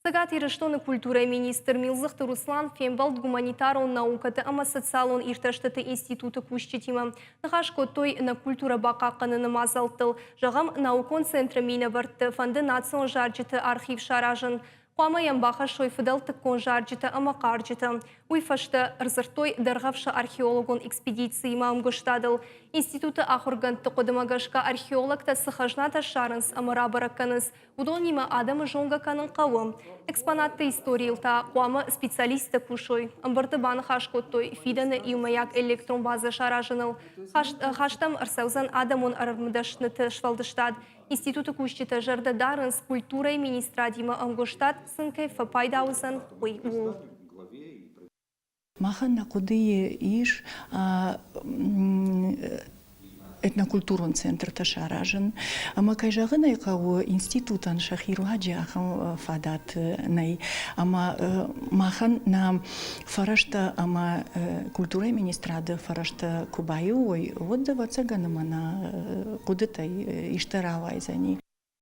Цӕгат Ирыстоны культурӕйы министр Милдзыхты Руслан фембӕлд гуманитарон наукӕты ӕмӕ социалон иртӕстыты институты кусджытимӕ. Ныхас кодтой нӕ культурӕ бахъахъхъӕныны мадзӕлттыл. Зӕгъӕм, наукон центры минӕвӕртты фӕнды национ зарджыты архив саразын. Хъуамӕ йӕм бахӕссой фыдӕлтыккон зарджытӕ ӕмӕ хъарджытӕ. Уый фӕстӕ ӕрдзырдтой Дӕргъӕвсы археологон экспедициимӕ ӕмгуыстадыл. Институты ахуыргӕндты хъуыдымӕ гӕсгӕ археологтӕ цы хӕзнатӕ ссарынц ӕмӕ рабӕрӕг кӕнынц, Уыдонимӕ адӕмы зонгӕ кӕнын хъӕуы. Экспонатты историйыл та хъуамӕ специалисттӕ кусой. Ӕмбырды баныхас кодтой фидӕны иумӕйаг электрон базӕ саразыныл. Хастӕм ӕрцӕудзӕн адӕмон ӕрмдӕсныты сфӕлдыстад. Институты кусджытӕ зӕрдӕ дарынц, культурӕйы министрадимӕ ӕмгуыстад сын кӕй фӕпайда уыдзӕн, уый ууыл. Махӕн нӕ хъуыдыйы ис этнокультурон центртӕ саразын. Ӕмӕ, кӕй зӕгъын ӕй хъӕуы, институтӕн сӕхи руаджы ахӕм фадат нӕй. Ӕмӕ махӕн нӕ фӕрӕзтӕ ӕмӕ культурӕйы министрады фӕрӕзтӕ куы баиу уой, уӕд, ӕвӕццӕгӕн, ӕмӕ нӕ хъуыдытӕй исты рауайдзӕни.